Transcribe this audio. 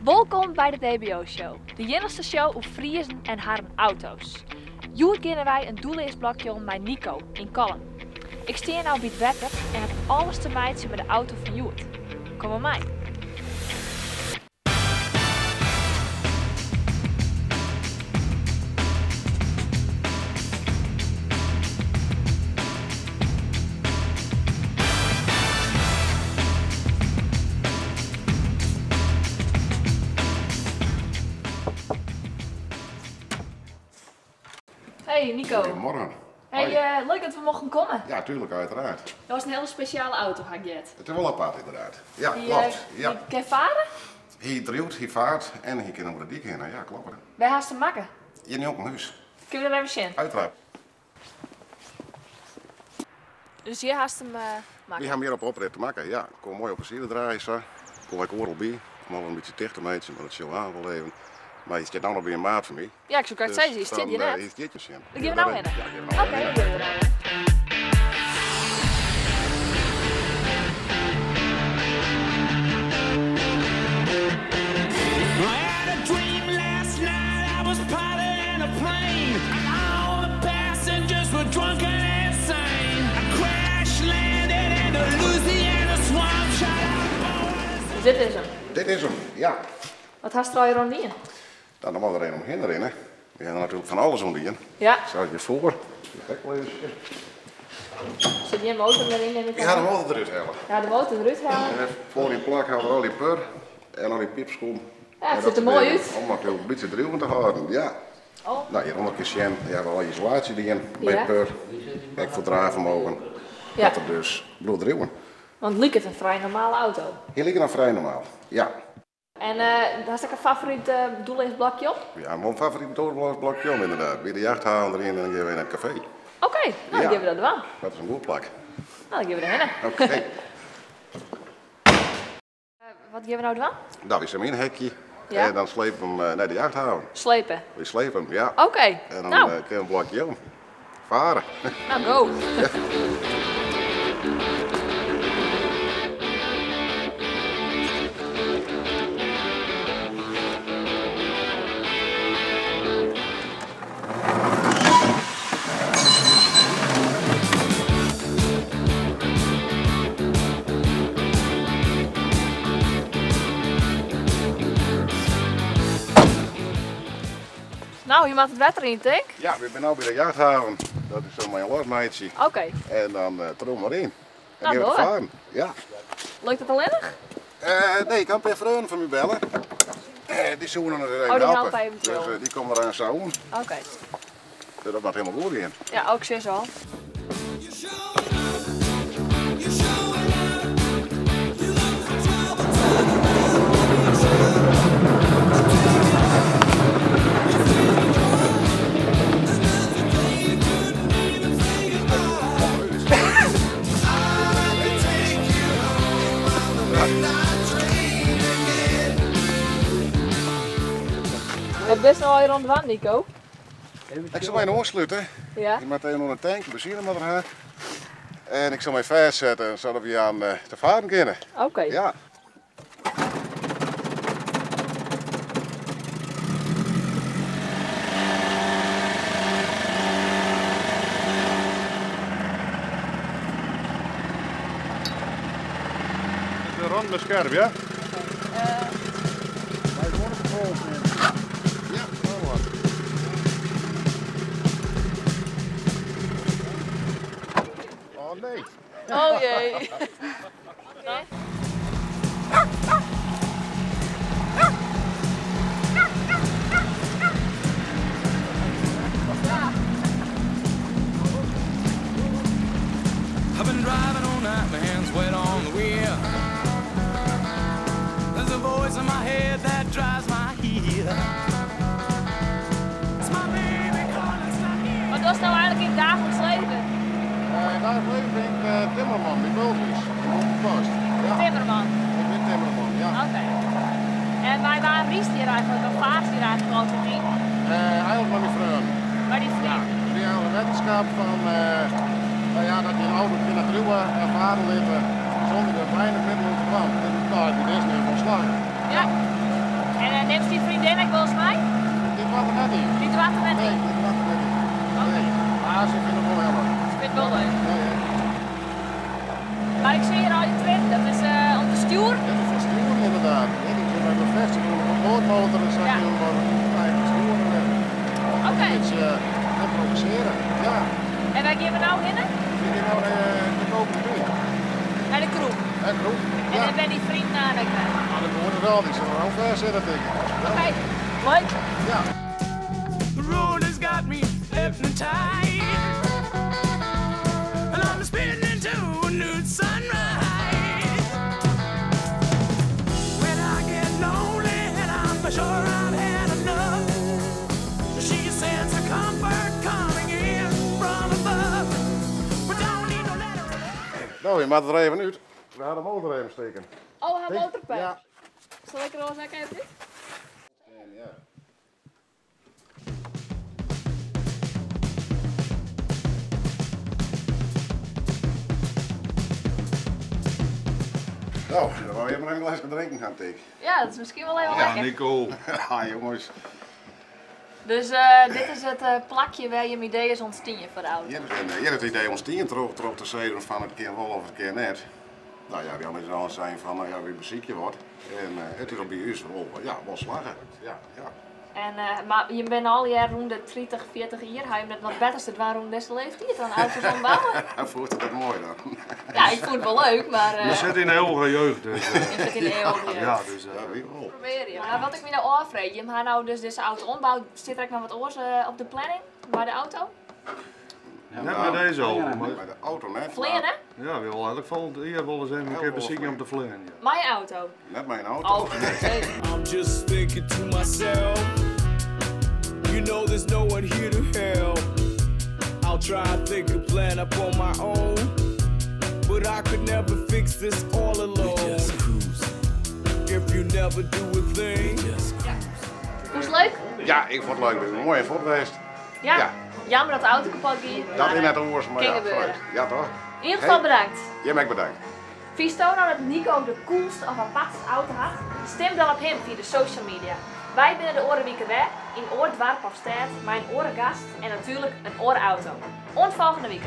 Wolkom by de DBO-show, de iennichste show oer Friezen en harren auto's. Hjoed geane wy in doelleas blokje om mei Nico yn Kollum. Ik stean no by it wetter en hat alles te meitsjen mei de auto fan hjoed. Kom mar mei. Hey Nico. Goedemorgen. Hey, Hoi. Leuk dat we mochten komme. Ja, tuurlijk, uiteraard. Dat was een hele speciale auto, ha ik heard. Het is wel apart, inderdaad. Ja, Die, klopt. Ja. Die kan varen? Hij driuwt, hij vaart en hij kan over de dyk heen. Ja, klopt. Wêr hast him makke? Hjir njonken hûs. Kinne we dat even sjen? Uiteraard. Dus hjir hast him makke? Wy ha him hjir op oprit makke, ja. Kom moai op de side draaie sa. Kom ik oeral by. Om al in bytsje ticht te meitsjen, mar dat sil aan wol even. Mar hy stiet no noch by in maat fan my. Ja, ik soe krekt Dus sizze, hy stiet dan, hjir net. Hy stiet hjir sjen. Dan gean we no hinne. Ja, gean we no Oké, hinne. dan gean we der hinne. I had a dream last night. I was piloting a plane. And all the passengers were drunk and insane. I crash landed in the Louisiana swamp. Shot out boys. Dus dit is him. Dit is him, ja. Wat hast der allegear oan dien? Nou, dan moat der een omhinne rinne. We ha natuerlik fan alles oan dien. Ja. Stel je foar. Even sjen. Sit gjin motor mear yn, neam ik We ha de oan. motor derút helle. Ja, de motor derút helle. En foar yn plak ha we al die pur en al die pypskom. Ja, het En ziet dat er mooi soort uit. dingen. Om natuurlijk een beetje driuwen te hâlden, ja. Oh. Nou, hjirûnder kun je sjen, ja, we al isolatie dien by Ja. pur. Ek foar draaifermogen. Ja. Dat er dus bliuwt driuwen. Want het liket in frij normale auto. Hy liket in frij normaal, ja. En hast ek in favoriet doelleas blokje om? Ja, mijn favoriet doelleas blokje om inderdaad. By de jachthaven erin en dan gean we nei it kafee. Oké, nou, dan Ja. gean we dat dwaan. Dat is in goed plak. Nou, dan gean we derhinne. Oké. Wat gean we no dwaan? Nou, we zijn in een hekje. Ja. En dan slepen we hem nei de jachthaven. Slepen? We slepen hem, ja. Oké. En dan, Nou. kun je een blokje om. Varen. Nou, go. Ja. Nou, je maakt het wetter in, denk ik. Ja, we zijn nu bij de jachthaven. Dat is zo'n losmeidje. Oké. En dan trom maar in. Dan Nou, gaan we door. varen. Ja. Lukt dat alleen? Nee, ik kan per vriend van me bellen. Die zoeken nog even Oh, die helpen. helpt eventueel. Dus die komen eraan zo. Oké. Dus dat mag helemaal goed gaan. Ja, ook zus al. Wat bist nou al rond dwaan, Nico? Ik zal mij oanslutte. Ja. Ik moet even onder de tank, benzine moet er ha. En ik zal mij vastzetten zodat we aan te varen kunnen. Oké. Ja. De rand is scherp, ja? Ja, wel wat. Oh nee. Oh jee. I've been driving all night, my hands wet on the wheel. There's a voice in my head that drives my heel. It's my baby calling, it's not here. Wat was nou eigenlijk in het dagelijks leven? In het dagelijks leven ben ik timmerman, bij Bulthuis. Vast. Ja. Timmerman? Ik ben timmerman, ja. Oké. En wij waren riest hier eigenlijk, of vaart hier eigenlijk altijd in? Eigenlijk met mijn vriend. Maar die vriend? Ja, die hebben een wetenschap van nou ja, dat je een auto kan duwen en varen laten zonder er weinig middelen te gaan. En daar heb je deze nu van slag. Ja. Nimst dyn freondin ek wolris mei? Dy doart der net yn. Dy doart der net Nee, yn? dy doart der net yn. Oké. Nee. Mar se fynt it wol heel leuk. Se fynt it wol leuk. Ja, ja. Mar ik seach hjir al dy trippen, dat is om te stjoeren? Dat is foar stjoeren inderdaad. Ja, dy binne befêstige oan de boardmotor en sa Ja. kun je wat eigen stjoeren en Oké. een beetje improviseren. Ja. En wêr gean we no hinne? We gean no nei de Koperen Koe. Nei de kroech. Nei de kroech, En ja. dêr binne dyn freonen aan ek wer? Ah, dat hoort het wel. Die zullen er ook ver zitten, denk ik. Oké, leuk. Ja. The road has got me hypnotized, and I'm spinning into a new sunrise. When I get lonely and I'm sure I've had enough, she sends a comfort coming in from above. We don't need no letter. Nou, je maakt er even uit. We hadden de motor even steken. Oh, haar motorpijp. Ja. Zal ik er al eens even uit? En ja. Nou, dan wou je maar een glasje drinken gaan, tik. Ja, dat is misschien wel even Ja, lekker. Nico. Ja, jongens. Dus dit is het plakje waar je idee is ontstaan voor de auto. Je hebt het idee ontstaan terug te zeggen van het keer wel of het keer net. Nou ja, die anderen al zijn van, nou ja, wie beziek je wordt. En het is op bij u wel, ja, wel slagen. Ja, ja. En, maar je bent al jaar rond de 30, 40 jaar. Hij net nog beter zit waarom deze leeftijd dan auto's ombouwen. Hij voelt het mooi dan. Ja, ik vond het wel leuk, maar Je zit in de eeuwige jeugd, dus. je zit in de eeuwige jeugd. Ja, dus, Ja, wie wel. Probeer je. Maar wat ik me nou afvraag, je hebt nou dus deze auto ombouwd. Zit er ook nog wat oors op de planning bij de auto? Net met deze auto, maar Bij de auto net. Vleer, hè? Ja, we willen eigenlijk volgend jaar wel eens even een keer bezieken om te vliegen. Ja. Mijn auto. Net mijn auto. Oh, oké. I'm just thinking to myself, you know there's no one here to help. I'll try to think a plan up on my own, but I could never fix this all alone. If you never do a thing. Ja. Vond je het leuk? Ja, ik vond het leuk. Ik ben mooi en fort geweest. Ja. Ja. Jammer dat de auto kapot ging. Dat maar, in het oors, maar kan ja, gebeuren. vooruit. Ja, toch? In ieder geval Hey. bedankt. Jij bent bedankt. Vies nou dat Nico de coolste of apartste auto had? Stem dan op hem via de social media. Wij binnen de Orenwieken weg, in Oordwarp of Stad, mijn oorgast en natuurlijk een oorauto. Ont volgende week.